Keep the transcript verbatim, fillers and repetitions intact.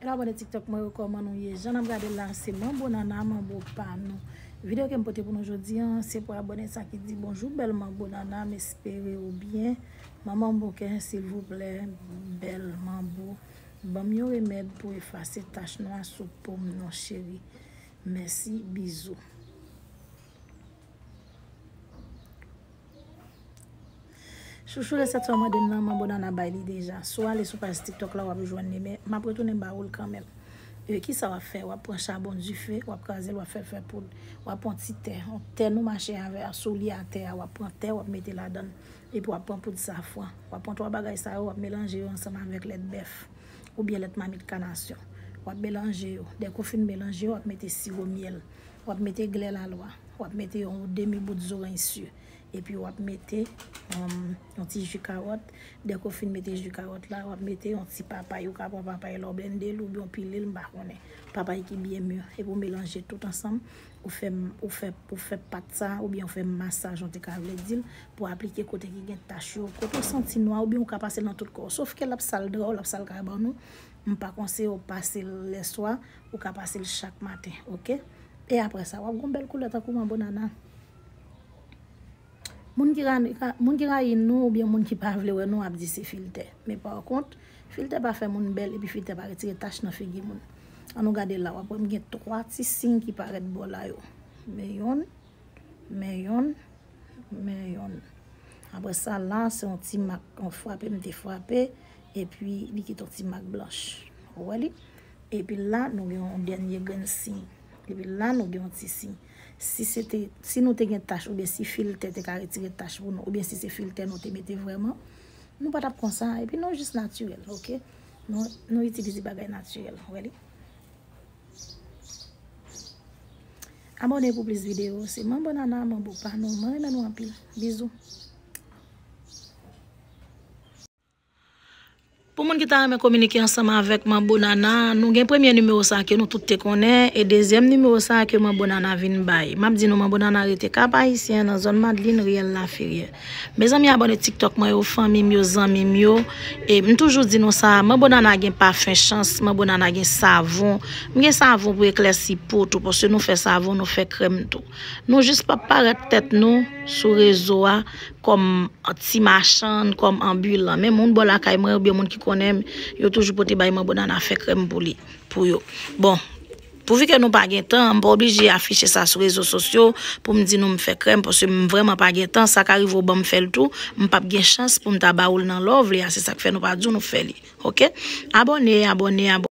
Hello abòne TikTok mwen yo, kòman nou ye? Jan n ap gade la, se Manbo Nana, manbo pa nou. Videyo ke m pote pou nou jodi a, se pou abòne sa ki di: "Bonjou bèl Manbo Nana, m espere ou byen." Manman Bokè, silvouplè, bèl Manbo, ban m yon remèd pou efase tach nwa sou po m non cheri. Mèsi, bizou. Chouchou, resèt sa w mande m nan, Manbo Nana bay li deja. Si w ale sou paj TikTok la, w ap jwenn li, men m ap retounen ba ou l kanmenm. E, kisa w ap fè? W ap pran chabon dife, w ap kraze l, w ap fè l fè poud. W ap pran ti tè, yon tè nou mache avè a, si w li atè a, w ap pran tè, w ap mete ladan l. Epi w ap pran poud safran. W ap pran twa bagay sa yo, w ap melanje yo ansanm avèk lèt bèf oubyen lèt mamit kanasyon. W ap melanje yo. Dèke w fin melanje yo, w ap mete siwo myèl. W ap mete glè lalwa. W ap mete yon demi bout zoranj si. Epi w ap mete, um, yon ti ji kawòt. Dèke w fin mete ji kawòt la, w ap mete yon ti papay. Ou ka pran papay la, w blende l oubyen w pile l, m pa konnen. Papay ki byen mi. Epi w melanje tout ansanm. Ou fè, ou fè, ou fè pat sa, oubyen ou fè masaj, nou te ka vle di l, pou aplike kote ki gen tach yo. Kote w santi nwa, oubyen ou ka pase l nan tout kò w. Sofke l ap sal dra w, l ap sal kabann ou. M pa konseye w pase l lèswa, ou ka pase l chak maten, oke? E apre sa, w ap gen yon bèl koulè tankou Manbo Nana. Moun ki ra-, ka-, moun ki rayi nou oubyen moun ki pa vle wè nou ap di se filtè. Men pa kont, filtè pa fè moun bèl epi filtè pa retire tach nan figi moun. Ann nou gade la, w ap wè m gen twa ti siy ki parèt bò la yo. Men yonn, men yonn, men yonn. Apre sa la, se yon ti mak, yon frape m te frape, epi li kite yon ti mak blanch. Ou wè li? Epi la, nou gen yon dènye grenn siy. Epi la, nou gen yon ti siy. Si se te, si nou te gen tach, oubyen si filtè te ka retire tach pou nou, oubyen si se filtè nou te mete vrèman, nou pa t ap konsa. Epi nou jis natirèl, oke? Nou, nou itilize bagay natirèl, ou wè li? Abòne pou plis videyo. Se Manbo Nana, manbo pa nou. Mwen renmen nou anpil. Bizou. Pou moun ki ta renmen kominike ansanm avèk Manbo Nana, nou gen premye nimewo sa ke nou tout te konnen, e dezyèm nimewo sa ke Manbo Nana vin bay. M ap di nou, Manbo Nana rete Kap Ayisyen, nan zòn Madlin, riyèl Laferyè. Mezanmi, abòne TikTok mwen yo, fanmi m yo, zanmi m yo. E m toujou di nou sa, Manbo Nana gen pafen chans, Manbo Nana gen savon. M gen savon pou eklèsi po tou, paske nou fè savon, nou fè krèm tou. Nou jis p ap parèt tèt nou sou rezo a kòm ti machann, kòm anbilan. Men moun bò lakay mwen oubyen moun ki konnen m, yo toujou pote bay Manbo Nana fè krèm pou li, pou yo. Bon, pouvi ke nou pa gen tan, m pa oblije afiche sa sou rezo sosyo pou m di nou m fè krèm, paske m vrèman pa gen tan. Sa ka rive w ban m fè l tou, m p ap gen chans pou m ta ba ou l nan lè w vle a, se sa k fè nou pa di w nou fè li. Oke? Abòne, abòne, abòne.